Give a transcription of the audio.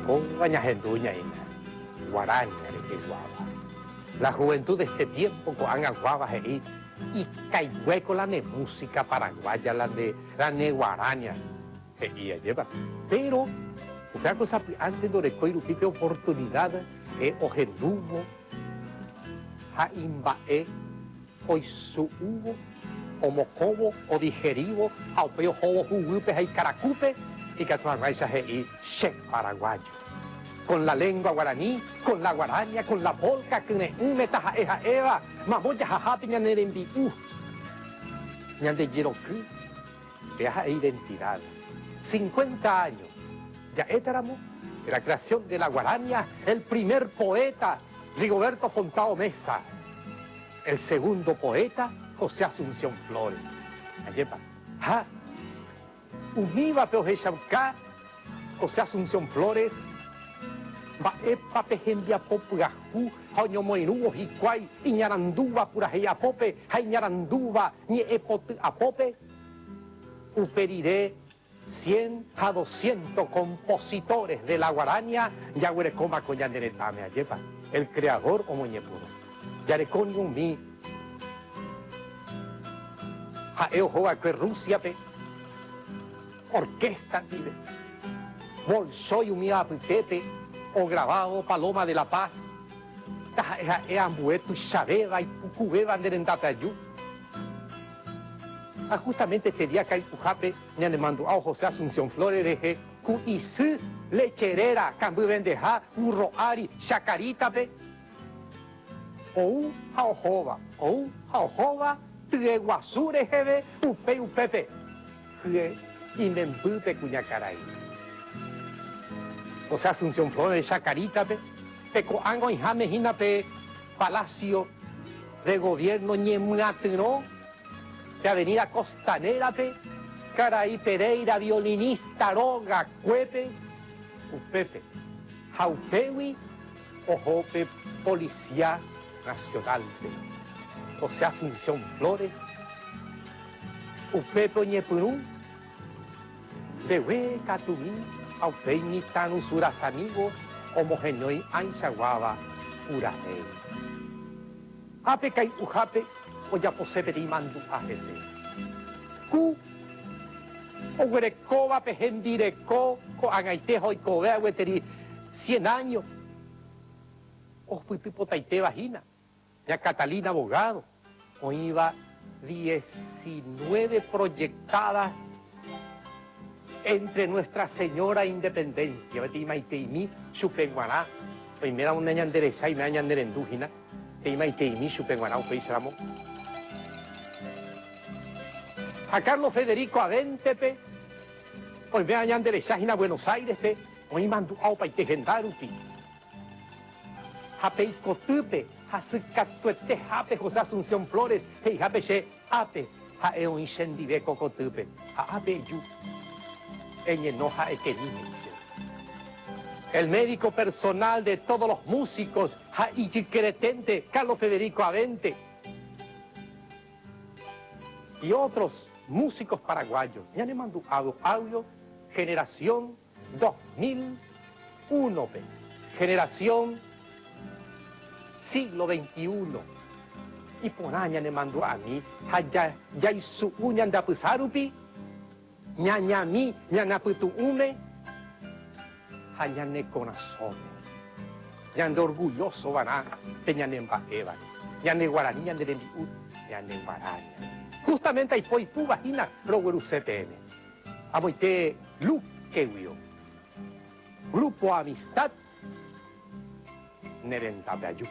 Kóva ñahendu ñaína guarania reheguáva. La juventud de este tiempo ko'ág̃aguáva he'i ikaiguéko la ne música paraguaya la nde la ne guarania he'i ajépa. Pero upéva ko sapy'ánte ndorekói rupi pe oportunidad ohendúvo ha imba'e oisu'úvo, omokõvo, odiherívo ha upéi ohóvo huguýpe ha ikarakúpe, ikatu hag̃uáicha he'i che paraguayo. Con la lengua guaraní, con la guarania, con la polka kyre'ỹme taha'e ha'éva, mamo jahahápe ñane rembi'u, ñande jeroky, péa ha'e identidad. Cincuenta años ja'étaramo de la creación de la guarania, el primer poeta Rigoberto Fontao Meza, El segundo poeta, José Asunción Flores. Ajépa. Ha umívape ohechauka José Asunción Flores mba'épa pe hembiapo pyahu ha oñomoirũvo hikuái iñarandúva purahéi apópe ha iñarandúva ñe'ẽpoty apópe. Upe rire Cien ha doscientos compositores de la guarania jaguerekóma ko ñane retãme, ajépa? El creador omoñepyrũ. Jareko ni umi ha'e oho va'ekue Rusia-pe orquesta ndive, Bolshoi umíva apytépe ogravávo Paloma de la Paz, taha'e ha'e ambue tuichavéva ipukuvéva nde rendápe aju. Ha justamente este día kay'uhápe ñanemandu'a José Asunción Flores rehe ku isy lecheréra kamby vendeha burro ári Chacarita-pe, ou ha ohóva, ou ha ohóva tye guasu reheve upéi upépe hye imembýpe kuñakarai. José Asunción Flores Chacarita-pe, pe ko'ág̃a oĩháme hína pe Palacio de Gobierno ñemyatyrõ pe Avenida Costanera-pe, karai Pereira violinista róga kuépe, upépe ha upégui oho pe Policía Nacional-pe. José Asunción Flores upépe oñepyrũ mbegue katumi ha upéi mitãrusu rasamívo omoheñói ãichaguáva purahéi. Ha pe kay'uhápe ojapose peteĩ mandu'a hese. Ku oguerekóva pe hembireko ko'ag̃aite ha oikove gueteri cien áño ohupytypotaitéva hína, ña Catalina Bogado, oĩva diecinueve proyectadas entre Nuestra Señora Independencia, peteĩ maiteimi chupe g̃uarã, oiméramo nañanderechái, nañanerendu hína. Eimaiteimi chupe g̃uarã upéicharamo. Ha Carlos Federico Abente-pe, oime añanderecha hína Buenos Aires-pe, oĩ mandu'a opaite henda rupi. Ha pe ikotýpe, hasykatuete hápe José Asunción Flores he'ihápe che ápe ha'e oĩ chendive ko kotýpe, ha ápe eju, eñeno ha ekemi, he'i chéve. El médico personal de todos los músicos ha ijykereténte Carlos Federico Abente y otros músicos paraguayos ñanemandu'ávo audio generación 2001-pe, generación siglo XXI. Iporã ñanemandu'ami ha jaisu'u ñande apysa rupi, ñañami ñane apytu'ũme ha ñane korasõme. Ñande orgulloso va'erã pe ñane mba'évare, ñane guarani, ñane rembi'u, ñane guarania. Justamente aipo ipúva hína rogueruse peẽme. Amoite Luque-guio. Grupo Amistad ne rendápe aju.